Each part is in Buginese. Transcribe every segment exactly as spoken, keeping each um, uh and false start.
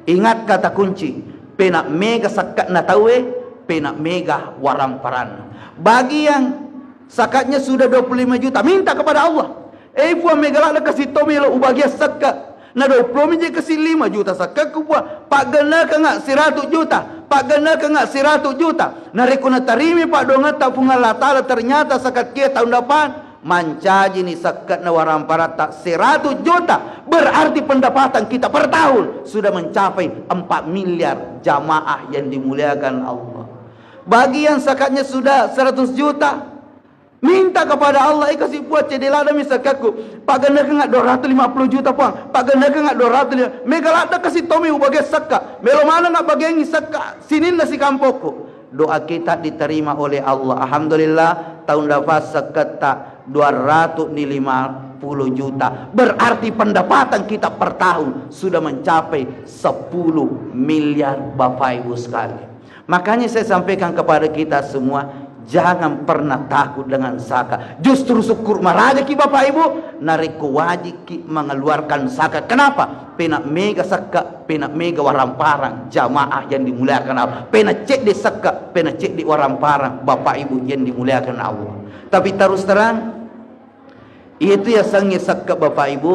Ingat kata kunci, pena mega sakke'na tauwe, pena mega waramparanna. Bagi yang zakatnya sudah dua puluh lima juta, minta kepada Allah. Eh, Puang, mega ladde kasi to melo ubagia sakke'. Na dua puluh mi je kasi lima juta sakke'ku, Puang. Paggennekengnga seratus juta, paggennekengnga seratus juta. Narekko natarimi paddoangetta Puang Allah Ta'ala, ternyata sakat kia tahun depan mancajini sakke'na waramparatta seratus juta, berarti pendapatan kita per tahun sudah mencapai empat miliar. Jamaah yang dimuliakan Allah. Bagi yang zakatnya sudah seratus juta, minta kepada Allah, "Eh, kasi Puang, cedde' ladde mi sakke'ku. Paggennekengnga dua ratus lima puluh juta, Puang. Paggennekengnga dua ratus lima puluh. Mega ladde kasi to mi ubagia sakke'. Melo manengnga bagiangngi sakke' sininna sikampokku." Doa kita diterima oleh Allah. Alhamdulillah, tahun depan sakke'ta dua ratus lima puluh juta. Berarti pendapatan kita per tahun sudah mencapai sepuluh miliar, Bapak Ibu sekalian. Makanya saya sampaikan kepada kita semua, jangan pernah takut dengan zakat. Justru syukur marajaki, Bapak Ibu, narekko wajikki mengeluarkan zakat. Kenapa? Pena mega sakke', pena mega waramparang, jamaah yang dimuliakan Allah. Pena cedde' sakke', pena cedde' waramparang, Bapak Ibu yang dimuliakan Allah. Tapi terus terang, itu yasengnge sakke', Bapak Ibu,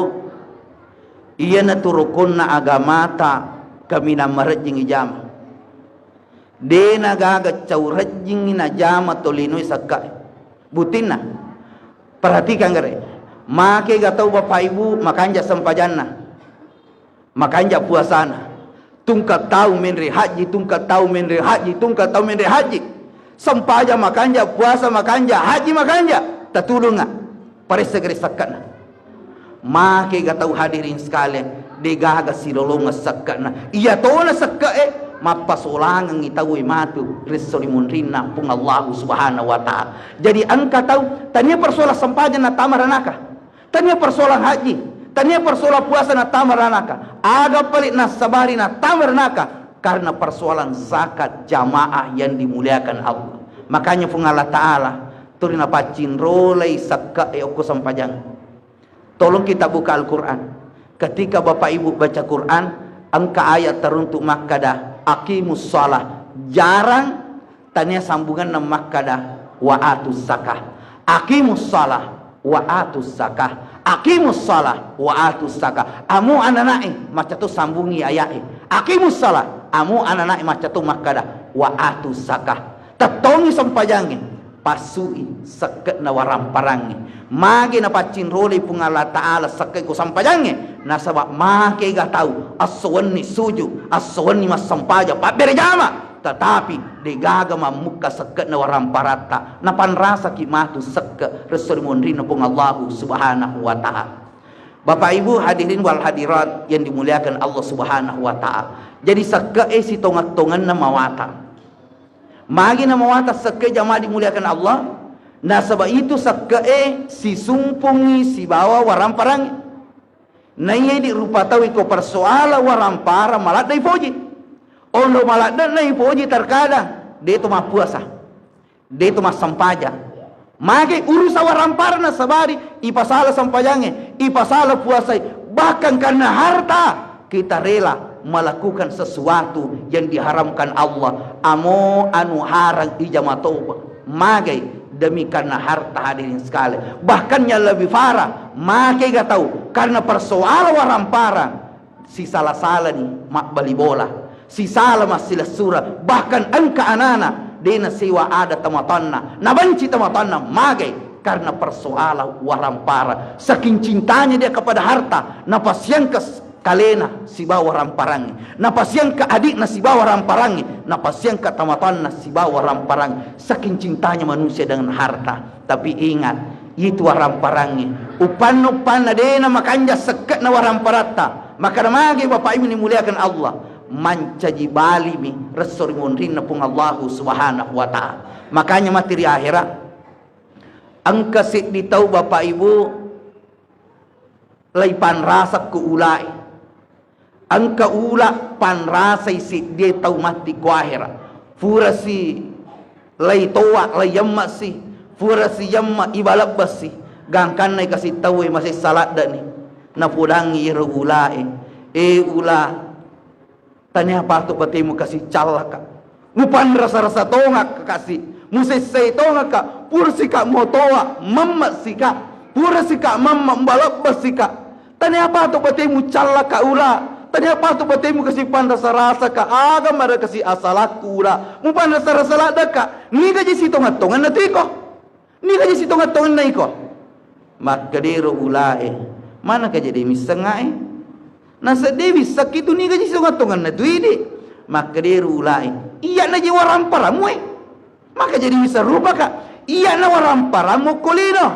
iyanatu rukkunna agamata, kaminang marejjing ijama. De'na gaga cau rejjingngi najama tolinoe sakke'. Buttinna, perhatikan gare. Makega tau, Bapak Ibu, makanja sempajanna, makanja puasana. Tungka tau menre haji, tungka tau menre haji, tungka tau menre haji. Sempajang makanja, puasa makanja, haji makanja. Tatulungnga. Paressa gare sakke'na. Makega tau, hadirin sekalian, de'gaga silolongeng sakke'na. Iyatona sakke'e mappasolangengngi tauwe matu ri esso ri munrinna Puang Allahu Subhanahu wa Ta'ala. Jadi engka tau tania persoalan sempajang nattama ranaka, tania persoalan haji, tania persoalan puasa nattama ranaka. Aga pale nassabari nattama ranaka? Karena persoalan zakat, jamaah yang dimuliakan Allah. Makanya Puang Allah Ta'ala tuli napaccinrolai sakke'e okko sempajang. Tolong kita buka Al-Quran. Ketika Bapak Ibu baca Quran, engka ayat teruntuk makkada, "Aqimus shalah." Jarang tania sambunganna makkada, "Wa atuz zakah." "Aqimus shalah wa atuz zakah. Aqimus shalah wa atuz zakah." Amo anana'e, macca to sambungi aya'e. "Aqimus shalah." Amo anana'e, macca to makkada, "Wa atuz zakah." Tettongi sempajangnge, passui sekke'na waramparangnge. Mage napaccinrolai Puang Allah Ta'ala sekke'e ko sempajangnge? Nasaba makega tau esso wenni suju, esso wenni massempajang, pabbere jama, tetapi de'gaga mammukka sekke'na waramparatta, napanrasaki matu sekke' ri esso ri munrinna Puang Allahu Subhanahu wa Ta'ala. Bapak Ibu hadirin wal hadirat yang dimuliakan Allah Subhanahu wa Ta'ala. Jadi sekke'e sitongeng-tongenna mawatang. Magi namawatang sekke'e, jamaah dimuliakan Allah? Nasaba itu sekke'e sisumpungngi sibawa waramparang. Naiya idi rupa tau iko persoalan waramparang maladde ipoji. Onro maladde naipoji terkadang de' to mappuasa, de' to massempajang. Magi urusan waramparang nasabari ipasala sempajangnge, ipasala puasai, bahkan karena harta kita rela melakukan sesuatu yang diharamkan Allah. Amo anu harang ijama toba. Magai demi karena harta, hadirin sekalian. Bahkan yang lebih parah, makega tau karena persoalan waramparang, sisala-salani mabbali bola, sisala massilessureng, bahkan engka anana de' nasewa ada tomatoanna, nabenci tomatoanna, magai karena persoalan waramparang. Saking cintanya dia kepada harta, napasiangka kalena sibawa waramparangnge, napasiangka adikna sibawa waramparangnge, napasiangka tomatoanna sibawa waramparangnge. Saking cintanya manusia dengan harta. Tapi ingat, itu waramparangnge, upanna-upanna de' namakanja sekke'na waramparatta. Maka namage Bapak Ibu dimuliakan Allah, mancaji balimi ri esso ri munrinna Puang Allahu Subhanahu wa Ta'ala. Makanya matti ri akhera, engka seddi tau, Bapak Ibu, laipanrasakko ulae. Engka ula panrasai seddie tau matti ko ahera. Purasi laitoa, laiyemmasi, purasi yemme ibalebbesi. Gangkanna ikasi tauwe masessa ladde'ni. Napodangngi iyaro ulae, "E ula, Tania patu batemu kasi callaka. Mupanrasa-rasa tongakka kasi. Musessai tongakka. Purasika motoa, mamma sika. Purasika mamma, mbalebba sika. Tania patu batemu callaka ura. Tania patu batemu kasi panrasa-rasaka. Aga mara kasi asalakku ura. Mupanrasa-rasa laddaka. Niga je sitonga-tonganna tu iko. Niga je sitonga-tonganna iko. Makkedero ulae. Manaka je de missengngae. Nasedde wissakki tu niga je sitonga-tonganna tu idi. Makkedero ulae. Iyana je waramparammu e. Maka jadi wisseng rupaka. Iyana waramparammu ko lino.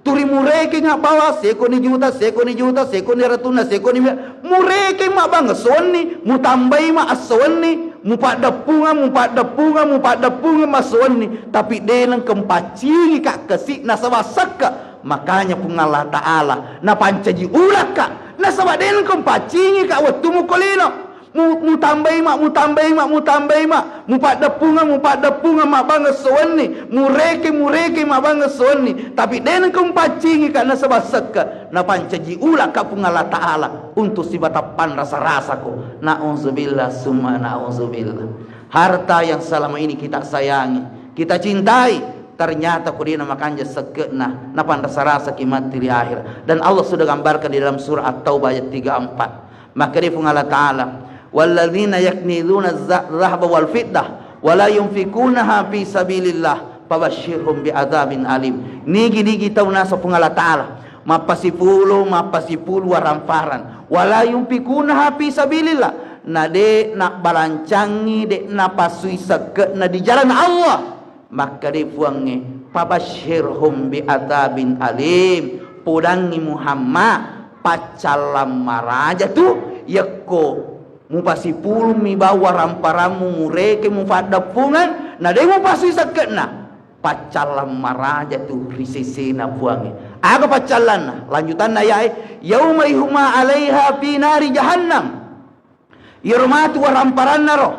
Turi murekeng abbawa sekoni juta, sekoni juta, sekoni ratunna, sekoni mila. Murekeng mabbangga sowenni, mutambai ma assowenni, mupaddeppungeng, mupaddeppungeng, mupaddeppungeng massowenni. Tapi de nengka mpaccingika kasi nasaba sekke. Makanya Puang Allah Ta'ala napancaji ulakka. Nasaba de nengka mpaccingika wettumu ko lino. Mu-, mutambai ma, mutambai ma, mutambai ma, mupaddeppungeng, mupaddeppungeng mabbangga sowenni, murekeng, murekeng mabbangga sowenni, tapi de nengka mpaccingika nasaba sekke, napancaji ulakka Puang Allah Ta'ala untuk sibatang panrasa-rasako. Na'udzubillah summa na'udzubillah. Harta yang selama ini kita sayangi, kita cintai, ternyata ko de namakanja sekke'na, napanrasa-rasaki matti ri akhirat. Dan Allah sudah gambarkan di dalam surah At-Taubah ayat tiga empat. Makkeda Puang Allah Ta'ala, "Walladzina yaknizuna za-, dzahaba wal fiddah, wa la yunfikunaha fi sabilillah, fabashshirhum bi adzabin alim." Nigi-nigi tau naseng Puang Allah Ta'ala, mappasipulu, mappasipulu waramparang, wa la yunfikunaha fi sabilillah, na de nabbalancangi, de napasui sekke'na di jalan Allah. Makkeda Puangnge, "Fabashshirhum bi adzabin alim." Podangngi Muhammad, paccallang maraja tu, yakko mupasipulummi bawang waramparammu, mureke mupaddeppungeng, na de mupasui sekke'na, paccallang maraja tu ri sesena Puangnge. Aga paccallanna? Lanjutanna ayae, "Yauma yuhma alaiha fi nari jahannam." Iyaro matu waramparanna ro,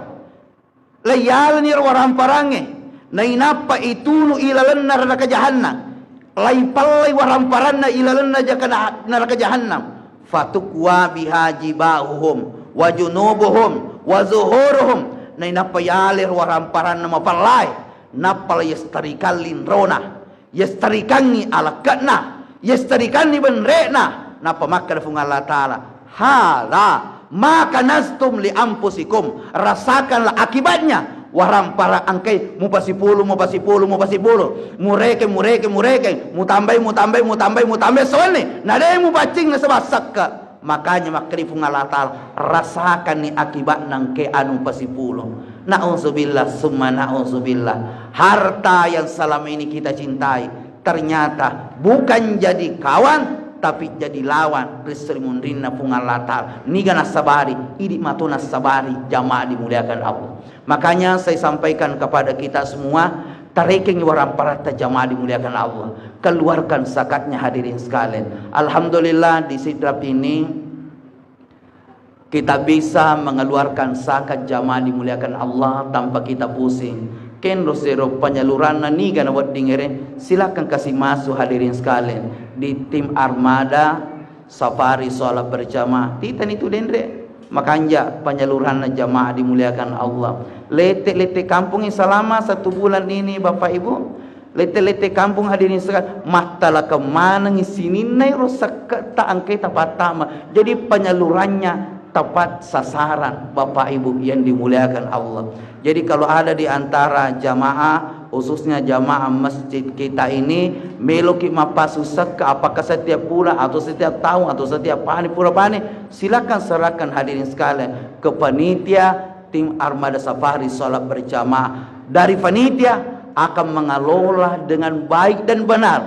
laiyalani ro waramparangnge, nainappa itunu ilalenna neraka jahannam, laipallai waramparanna ilalenna jaka na-, neraka jahannam, fatukwa biha jibahuhum wa junubuhum wa zuhuruhum, nainappa yale ro waramparanna mapallae, nappa laiyestarikan linrona. Yestarikangngi alekke'na, yestarikanni benre'na. Nappa makkeda Puang Allah Ta'ala, "Hadza ma kanaztum li anfusikum." Rasakanlah akibatnya. Waramparang engkai mupasipulu, mupasipulu, mupasipulu. Mureke, mureke, mureke. Mutambai, mutambai, mutambai, mutambai. Soalni, na de mupaccing nasaba sekke. Makanya makkeda Puang Allah Ta'ala, "Rasakanni akibatna engke anu pasipulo." Na'udzubillah, summa na'udzubillah. Harta yang selama ini kita cintai, ternyata bukan jadi kawan, tapi jadi lawan ri sri munrinna Puang Allah Ta'ala. Niga nassabari, idi mato nassabari, jamaah dimuliakan Allah. Makanya saya sampaikan kepada kita semua, tarekengngi waramparatta jamaah dimuliakan Allah. Keluarkan zakatnya hadirin sekalian. Alhamdulillah di Sidrap ini kita bisa mengeluarkan zakat jamaah dimuliakan Allah tanpa kita pusing. Kenro sero penyaluranna niga na wedding ere, silakan kasih masuk hadirin sekalian di tim Armada Safari Sholat Berjamaah. Titani tu denre. Makanja penyaluranna jamaah dimuliakan Allah. Lete-lete kampung yang selama satu bulan ini, Bapak Ibu, lete-lete kampung hadirin sekalian, mattalakeng manengi sininna ero sekketta engkai tapattama. Jadi penyalurannya tepat sasaran, Bapak Ibu yang dimuliakan Allah. Jadi kalau ada di antara jamaah, khususnya jamaah masjid kita ini, meloki mappasu sekka, apakah setiap bulan atau setiap tahun atau setiap pani pura pani, silakan serahkan hadirin sekalian ke panitia tim Armada Safari Sholat Berjamaah. Dari panitia akan mengelola dengan baik dan benar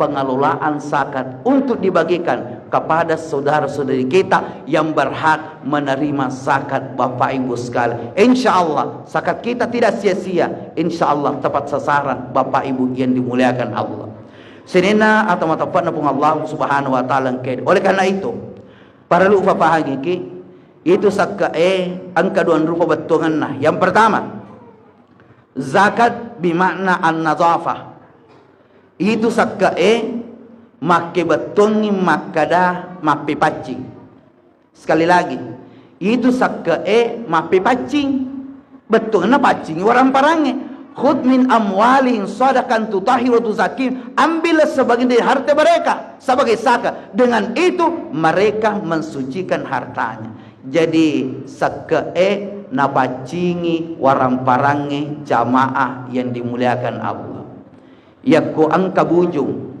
pengelolaan zakat untuk dibagikan kepada saudara-saudari kita yang berhak menerima zakat, Bapak Ibu sekalian. Insya Allah, zakat kita tidak sia-sia. Insya Allah, tepat sasaran, Bapak Ibu yang dimuliakan Allah. Sininna atau matapatna Puang Allah Subhanahu wa Ta'ala engke. Oleh karena itu, perlu upapahangiki, itu sakka e engka dua rupa bettuangenna. Yang pertama, zakat bimakna an-nadhafah. Itu sakka e makkebettuangngi makkada mappepaccing. Sekali lagi, Itu sekke'e mappepaccing. Bettuanna paccingi waramparangnge. "Khudz min amwalihim shadaqatan tutahhiruhum wa tuzakkihim." Ambillah sebagian dari harta mereka sebagai zakat. Dengan itu mereka mensucikan hartanya. Jadi sekke'e napaccingi waramparangnge jamaah yang dimuliakan Allah. Yakko engka bujung,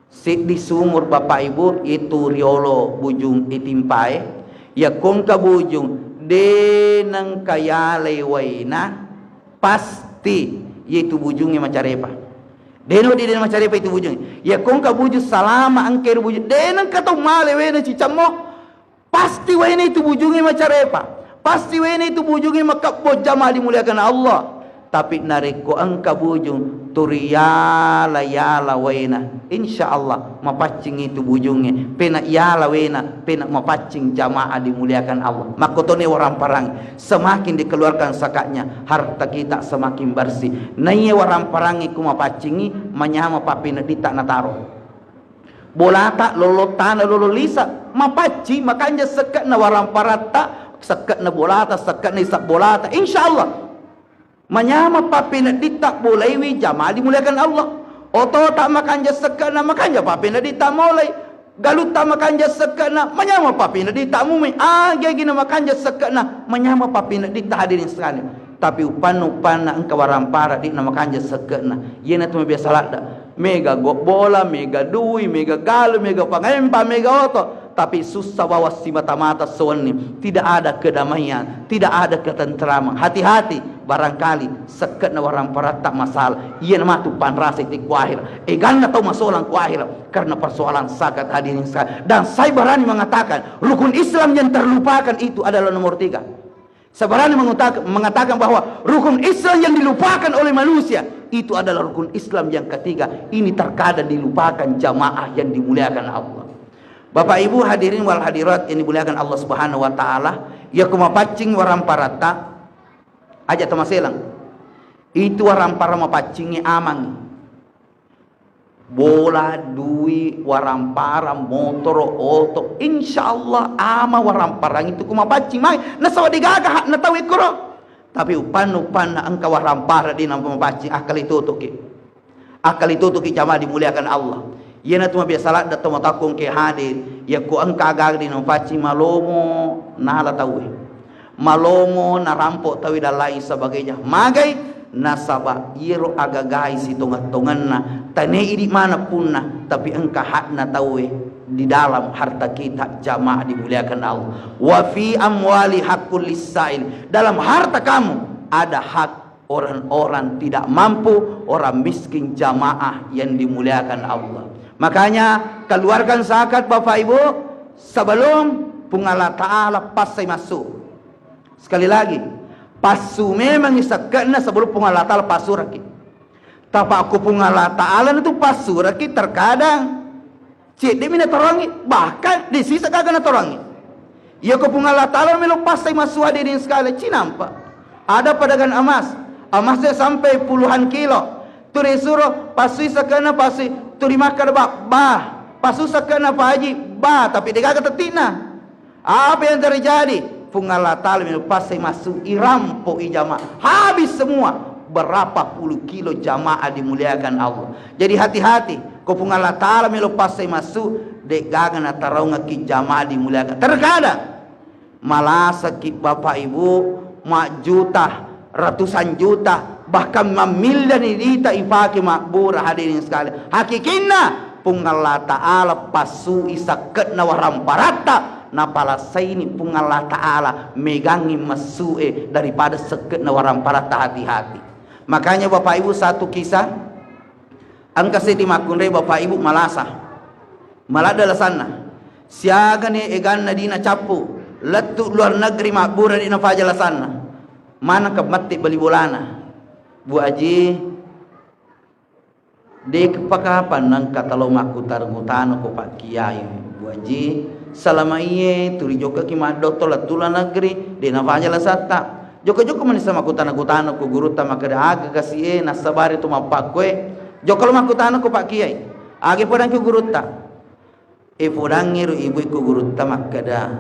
seddi sumur, Bapak Ibu, itu riolo bujung itimpae. Yakko engka bujung de nengka yalai waena, pasti yaitu bujungnge macarepa. De no de, de macarepa itu bujungnge. Yakko engka bujung salama, engka ero bujung de nengka tau male waena cicammo. Pasti waena itu bujungnge macarepa. Pasti waena itu bujungnge makebbo, jamaah dimuliakan Allah. Tapi narekko engka bujung turi yala-yala waena, insya Allah mapaccing itu bujungnge. Pena yala waena, pena mapaccing, jamaah dimuliakan Allah. Makkotoni waramparang, semakin dikeluarkan zakatnya, harta kita semakin bersih. Naiya waramparangnge ku mapaccingi, manyama papinedditta nataro. Bolata, lolotana, lolo lisa, mapacci, makanja sekke'na waramparatta, sekke'na bolata, sekke'na isab bolata. Insya Allah. Manyama papinedditta bolaiwi, jamaah dimuliakan Allah. Otota makanja sekke'na, makanja papinedditta molai. Galutta makanja sekke'na, manyama papinedditta mumai. Agi-agina makanja sekke'na, manyama papinedditta, hadirin sekalian. Tapi upanna, upanna engka warampara de'na makanja sekke'na. Iyanatu mabiasa ladda. Mega gobbola, mega dui, mega galu, mega pangempa, mega oto. Tapi sussa bawang simata-mata sewenni. Tidak ada kedamaian, tidak ada ketentraman. Hati-hati, barangkali sekke'na waramparatta masalah. Iyana matu panrasa ite ku akhira. Eganna tau masolang ku akhira. Karena persoalan zakat, hadirin sekalian. Dan saya berani mengatakan, rukun Islam yang terlupakan itu adalah nomor tiga. Saya berani mengutak-, mengatakan bahwa rukun Islam yang dilupakan oleh manusia itu adalah rukun Islam yang ketiga. Ini terkadang dilupakan jamaah yang dimuliakan Allah. Bapak Ibu hadirin wal hadirat yang dimuliakan Allah Subhanahu wa Ta'ala, yakko mapaccing waramparatta, aja tamaselang. Itu warampara mapaccingi amangi. Bola, dui, warampara, motoro, oto, insya Allah ama waramparang itu ku mapaccing mai. Nasaba degaga hakna tau ekkoro. Tapi upanna, upanna engka warampara de na mapaccing, akkali totoki. Akkali totoki, jamaah dimuliakan Allah. Iyanatu mabiasa ladda tomatoakko engka hadir, yakko engka aga-aga de na mapaccing, malomo nala tauwe. Malomo narampo tauwe dan lain sebagainya. Magai? Nasaba iyaro agagai sitongeng-tongenna, tania idi maneng punna, tapi engka hakna tauwe di dalam harta kita, jamaah dimuliakan Allah. "Wa fi amwali haqqul lissail." Dalam harta kamu ada hak orang-orang tidak mampu, orang miskin, jamaah yang dimuliakan Allah. Makanya keluarkan zakat, Bapak Ibu, sebelum Puang Allah Ta'ala passai massu. Sekali lagi, passu memang sekke'na sebelum Puang Allah Ta'ala passuraki. Tapa ko Puang Allah Ta'ala itu passuraki, terkadang cedde'mi nataroangngi, bahkan de sisa gaga nataroangngi. Iya ko Puang Allah Ta'ala melo passai massu, hadirin sekalian, cinampa. Ada pedagang emas, emasnya sampai puluhan kilo. Tuli suro, passui sekke'na, passui, tuli makkeda, "Bah, bah, passu sekke'na, Pak Haji, bah," tapi de gaga tetti'na. Apa yang terjadi? Puang Allah Ta'ala melo passai massu, irampo i jamaah. Habis semua. Berapa puluh kilo, jamaah dimuliakan Allah. Jadi hati-hati, ko Puang Allah Ta'ala melo passai massu, de gaga nataraungaki, jamaah dimuliakan. Terkadang malasaki Bapak Ibu, majjuta, ratusan juta, bahkan mammiliarni dita ipake mabbura, hadirin sekalian. Hakikinna, Puang Allah Ta'ala passui sekke'na waramparatta, napalassaini Puang Allah Ta'ala megangngi massu'e daripada sekke'na waramparatta, hati-hati. Makanya Bapak Ibu, satu kisah, engka seddi makkunrai Bapak Ibu malasa, maladda lasanna, siagani eganna dina cappu, lettu luar negeri mabbura, dina faja lasanna, manengka matti bali bolana, Bu Aji. De'pa kapang nengka talo makkutana-kutana ko Pak Kiai, Bu Aji. Selama iye tuli jokkaki maddotto lettu luar negeri, de nafaja lasatta. Jokka-jokka manessa makkutana-kutana ko gurutta makkeda, aga kasi e nassabari to mappakkoe. Jokka lo makkutana ko Pak Kiai, aga podangki gurutta. E, podangngero ibu e ko gurutta makkeda,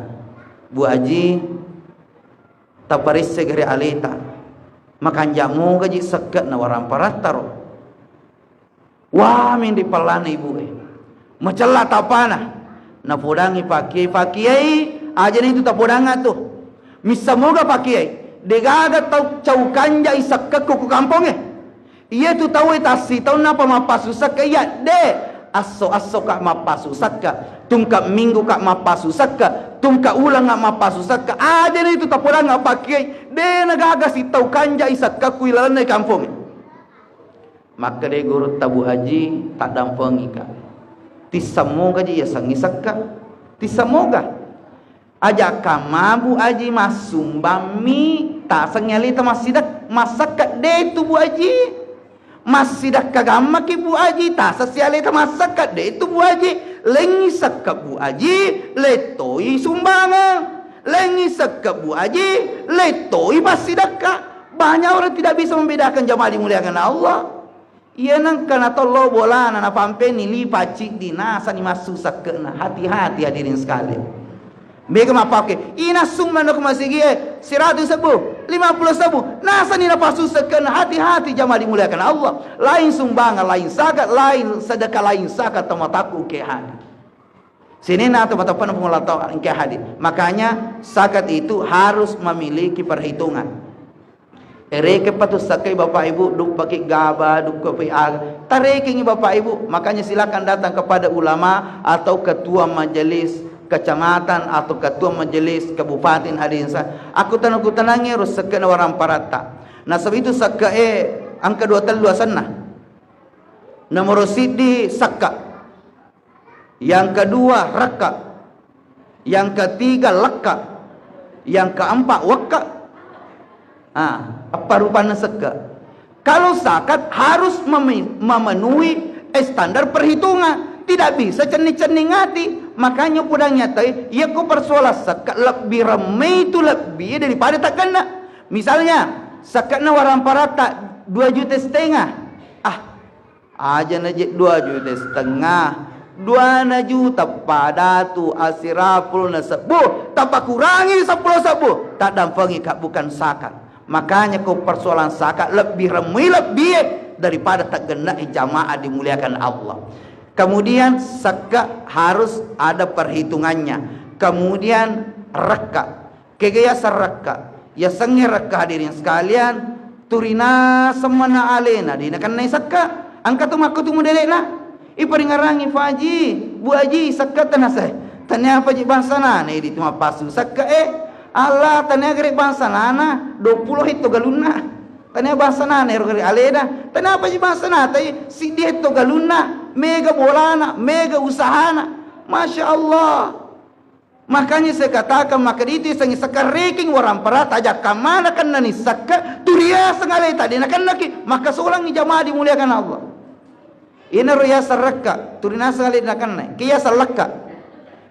Bu Aji, taparessega ri aleta. Makanja mogaji sekke'na waramparatta ro. Wah, menri pallana ibu e. Macella tapana. Napodangi pakiai, pakiai, ajana itu tapodangnga tu. Missa moga pakiai. Degaga tau cau kanjai sekkekku ku kampongnge. Iyatu tauwe tassitaung napa mappasu sekka iya, de. Asso-assoka mappasu sekka, tungka mingguka mappasu sekka, tungka ulengnga mappasu sekka. Ajana itu tapodangnga pakiai, de nagaga sitau kanjai sekkekku ilalenna kampongnge. Makkeda gurutta Bu Aji, taddampengika. Tissemmogaji yasengnge sekka. Tissemmoga. Aja kamma Bu Aji massumbammi tasengngi aleta massidak-, massekka, detu Bu Aji. Massidakka gammaki Bu Aji, tasessi aleta massekka, detu Bu Aji. Lengngi sekka Bu Aji, lettoi sumbangeng. Lengngi sekka Bu Aji, lettoi massidakka. Banyak orang tidak bisa membedakan jamaah dimuliakan Allah. Iya nengka natollo bolana, napampeni lipa ciddi, nasani massu sekke'na. Hati-hati hadirin sekalian. Mega mappake, ina summa nako masigi e, siratu sebbu, lima puluh sebbu, nasani napassu sekke'na. Hati-hati jamaah dimuliakan Allah. Lain sumbangan, lain zakat, lain sedekah, lain zakat, tamatakku ke hadir. Sininna atau matappanna Puang Allah Ta'ala engka hadir. Makanya zakat itu harus memiliki perhitungan. Erekeng patu sakkai Bapak Ibu, duppaki gaba, duppaki aga. Tarekengi Bapak Ibu, makanya silakan datang kepada ulama atau ketua majelis kecamatan atau ketua majelis kabupaten hadirin sa-, aku tenang, aku tenangi harus sekke'na waramparatta. Nasaba itu sakka e engka dua tellu asenna. Nomoro siddi sakka. Yang kedua, rekka. Yang ketiga, lekka. Yang keempat, wekka. Ah, apa rupanna sekka? Kalau zakat harus meme-, memenuhi standar perhitungan, tidak bisa cenning-cenning ati. Makanya pudang nyatai, iya ko persoalan sekka lebih remeh itu lebih daripada tak kena. Misalnya, sekke'na waramparatta dua juta setengah. Ah, Aja naje dua juta setengah, duana juta pada tu asirapul na sebbu, tapakurangi seppulo sebbu, taddampengika bukan zakat. Makanya ko persoalan zakat lebih remui lebih daripada taggenna jamaah dimuliakan Allah. Kemudian sekka harus ada perhitungannya. Kemudian rekka. Kega yaseng rekka? Yasengnge rekka, hadirin sekalian, turinaseng mana alena, de nakennai sekka. Engka tu makkutu mudelekna. Iparingarangi Faji, Bu Aji, sekka tanasa. Tania Faji bangsa nana, idi tu mappasu sekka e. Allah, tania gere bangsa nana, dua puluh hetto galunna. Tania bangsa nana, ero gere alena. Tania Faji bangsa nana, tai siddi hetto galunna, mega bolana, mega usahana. Masya Allah. Makanya saya katakan, maka itu yasengnge sekka rekeng waramparatta, aja kamma nakennani sekka, turiaseng aleta, de nakennaki, maka solangi jamaah dimuliakan Allah. Inaro yaseng rekka, turinaseng aleta nakennai, ke yaseng lekka.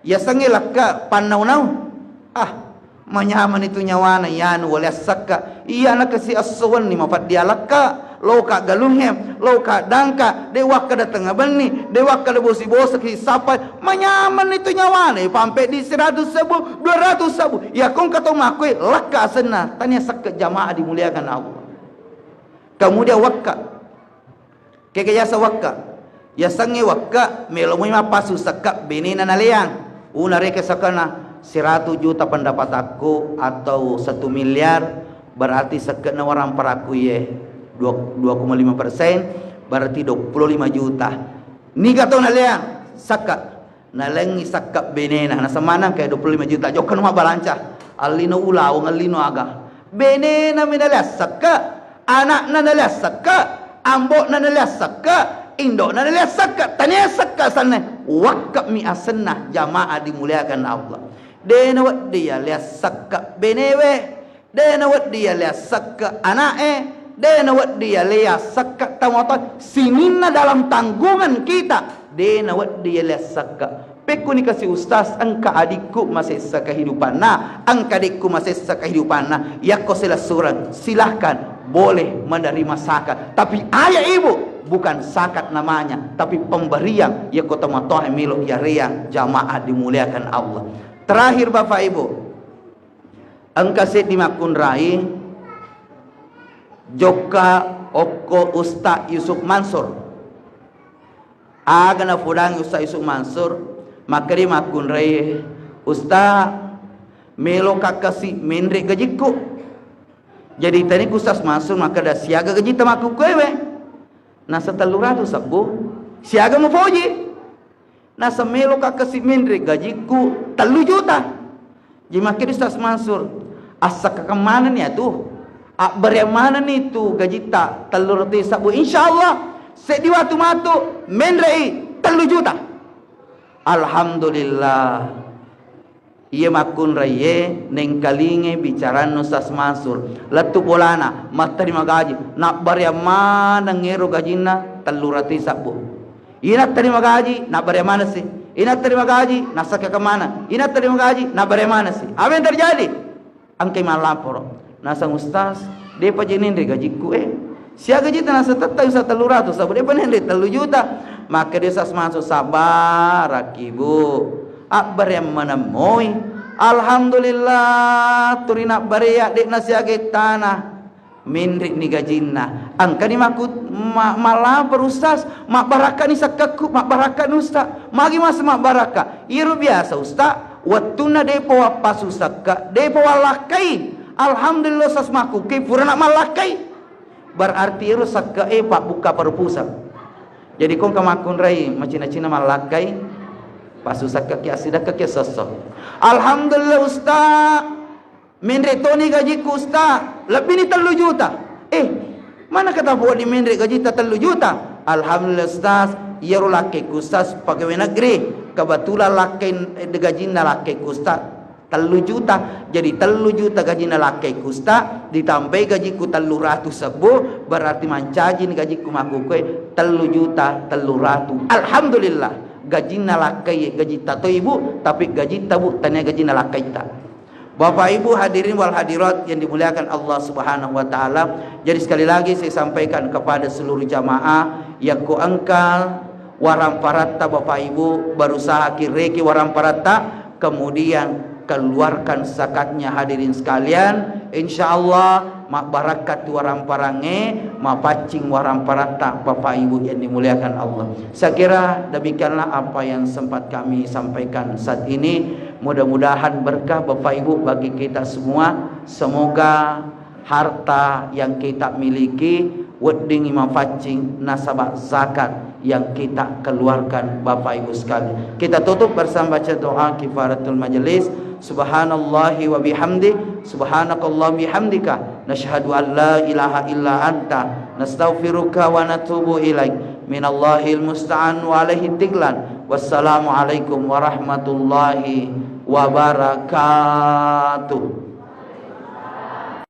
Yasengnge lekka pannau-nau. Ah, manyamani tu nyawana yanu wale sekka. Iya nakasi esso wenni mapeddi alekka, loka galungnge, loka dangka, de wakkeda tengnga benni, de wakkeda bosi-bosi ki sappai, manyameng itu nyawana, pampe di seratus ribu, dua ratus ribu. Iya kongka to makkoi lekka asenna, tania sekka jamaah dimuliakan Allah. Kemudian wakka. Kega yaseng wakka? Yasengnge wakka, melo moi mappasu sekka benena naleang. Una reke sekkana seratus juta pendapatakku atau satu miliar, berarti sekke'na waramparakku iye dua, dua koma lima persen, berarti dua puluh lima juta. Niga to naleang sekka? Nalengngi sekka benena, nasemanang kayak dua puluh lima juta. Jokkanu mabbalanca. Allino ulaweng, allino aga. Benena mi nalea sekka, anakna nalea sekka, ambokna nalea sekka, indokna nalea sekka, tania sekka asenna. Wakka mi asenna, jamaah dimuliakan Allah. De nawedding yalea sekka benewe. De nawedding yalea sekka ana'e, de nawedding yalea sekka tomatoa, sininna dalam tanggungan kita, de nawedding yalea sekka. Pekkuni kasi ustaz, engka adikku masessa kehidupanna, engka adikku masessa kehidupanna, yakko silessureng, silahkan, boleh menerima zakat. Tapi ayah ibu, bukan zakat namanya, tapi pemberian, yakko tomatoa melo yareang, jamaah dimuliakan Allah. Terakhir Bapak Ibu, Engka seddi makkunrai jokka okko Ustaz Yusuf Mansur. Aga nafudangi Ustaz Yusuf Mansur, makkeda makkunrai, "Ustaz, meloka kasi menre gajikku." Jadi tani ku Ustaz Mansur makkeda, "Siaga gajita makkukkuewe?" Nasa, "Tellu ratu sebbu." "Siaga mupoji?" Nasa, "Meloka kasi menre gajikku tellu juta." Jadi makkeda Ustaz Mansur, "Assakkakeng manenni atu, abbareang manenni tu gajitta tellu ratu sebbu. Insyaallah seddi watu matu menrei tellu juta." Alhamdulillah. Iya makkunraiye nengkalinge bicaranna Ustaz Mansur. Lettu bolana, matterima gaji, nabbareang maneng ero gajinna tellu ratu sebbu. Ina terima gaji, nabbere manesi. Ina terima gaji, nasakka kemana. Ina terima gaji, nabbere manesi. Apa yang terjadi? Engkai mallaporo. Nasang, "Ustaz, depa je nenre gajikku, eh. Siaga jita nasa tetta usa tellu ratu, sabu depa nenre tellu juta." Maka dia Ustaz Mansur, "Sabaraki, Bu. Abbere maneng moi. Alhamdulillah, turi nabbere ya, de nasiaga tana." Menre'ni gajinna. Engkani makku-, ma-, mallaporo, Ustaz, mabbarakkani sakkakku, mabbarakkani, Ustaz. Magi masa mabbarakka? Iyaro biasa, Ustaz, wettunna depa wappasu sakka, depa wallakkai. Alhamdulillah, Ustaz, makkukkui purana mallakkai. Berarti iyaro sakkae pabbukka perpusat. Jadi ko engka makkunrai macina-cina mallakkai, pasu sakkaki, assidakkaki, sosso. Alhamdulillah, Ustaz. Menre toni gajikku, Ustaz, lebbini tellu juta. Eh, manaka tapowedding menre gajita tellu juta? Alhamdulillah, Ustaz, iyaro lakkekku, Ustaz, pegawai negeri. Kebetulan lakkeng, eh, gajinna lakkekku, Ustaz, tellu juta. Jadi tellu juta gajinna lakkekku, Ustaz, ditambai gajikku tellu ratu sebbu, berarti mancajini gajikku makkukkue tellu juta tellu ratu. Alhamdulillah, gajinna lakkai, gajitta to, Ibu, tapi gajitta, Bu, tania gajinna lakkaitta. Bapak Ibu hadirin wal hadirat yang dimuliakan Allah Subhanahu wa Ta'ala, jadi sekali lagi saya sampaikan kepada seluruh jamaah, yakko engka waramparatta Bapak Ibu, berusaha kireki waramparatta, kemudian keluarkan zakatnya hadirin sekalian. Insya Allah, mabbarakka tu waramparangnge, mapaccing waramparatta Bapak Ibu yang dimuliakan Allah. Saya kira demikianlah apa yang sempat kami sampaikan saat ini. Mudah-mudahan berkah Bapak Ibu bagi kita semua. Semoga harta yang kita miliki weddingngi mapaccing nasaba zakat yang kita keluarkan, Bapak Ibu sekalian. Kita tutup bersama baca doa kifaratul majelis. Subhanallahi wa bihamdi, subhanakallah bihamdika, nashhadu an la ilaha illa anta, nastaghfiruka wa natubu ilaik. Minallahil musta'an wa alaihi tiklan. Wassalamualaikum warahmatullahi wabarakatuh.